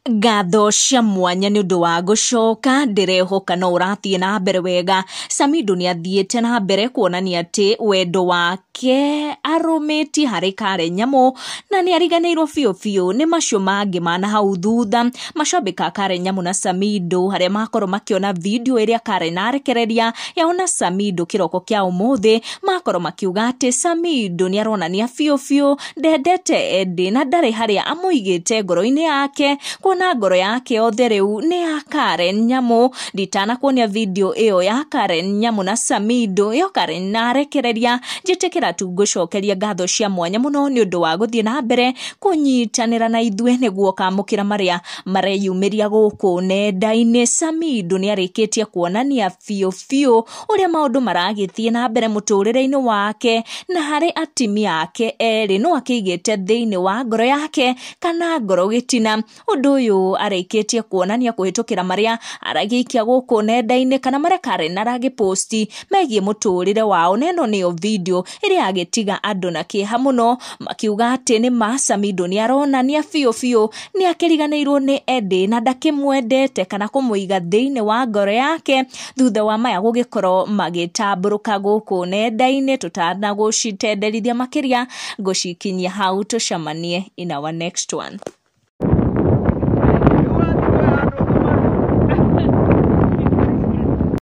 Ngatho cia mwanya nĩ ũndũ wa gũcoka, ndĩrehoka no ũrathiĩ na mbere wega. Samidoh nĩ athiĩte na mbere kuonania atĩ wendo wake arũmĩtie harĩ Karen Nyamu na nĩ ariganĩirwo biũ biũ nĩ macio mangĩ ma na hau thutha. Macambĩki a Karen Nyamu na Samidoh harĩa makorwo makĩona video ĩrĩa Karen arekereria yao na Samidoh kĩroko kĩa ũmũthĩ, makorwo makiuga atĩ Samidoh nĩ aronania biũ biũ ndendete Eddie na ndarĩ harĩa amũigĩte ngoro-inĩ yake, kuona ngoro yake yothe rĩu nĩ ya Karen Nyamu. Nditanakuonia video ĩyo ya Karen Nyamu na Samidoh ĩyo Karen arekereria, njĩtĩkĩra tu ngũcokeria ngatho cia mwanya mũno nĩ ũndũ wa gũthiĩ na mbere kũnyitanĩra na ithuĩ nĩguo ũkamũkĩra marĩa mareyumĩria gũkũ nenda-inĩ. Samidoh nĩ arĩkĩtie kuonania biũ biũ ũrĩa maũndũ maragĩthiĩ na mbere mũtũrĩre-inĩ wake na harĩ atimia ake erĩ no akĩigĩte thĩinĩ wa ngoro yake kana ngoro gĩtina. Ũndũ ũyũ arĩkĩtie kuonania kũhĩtũkĩra marĩa aragĩikia gũkũ nenda-inĩ kana marĩa Karen aragĩposti megiĩ mũtũrĩre wao, na ĩno nĩyo video ĩrĩa agĩtiga andũ na kĩeha mũno makiuga atĩ nĩ ma Samidoh nĩ aronania biũ biũ nĩ akĩriganĩirwo nĩ Eddie na ndakĩmwendete kana kũmũiga thĩinĩ wa ngoro yake thutha wa maya gũgĩkorwo magĩtambũrũka gũkũ nenda-inĩ. Tũtanagũcitenderithia makĩria, ngũcikinyia hau, tũcemanie in our next one.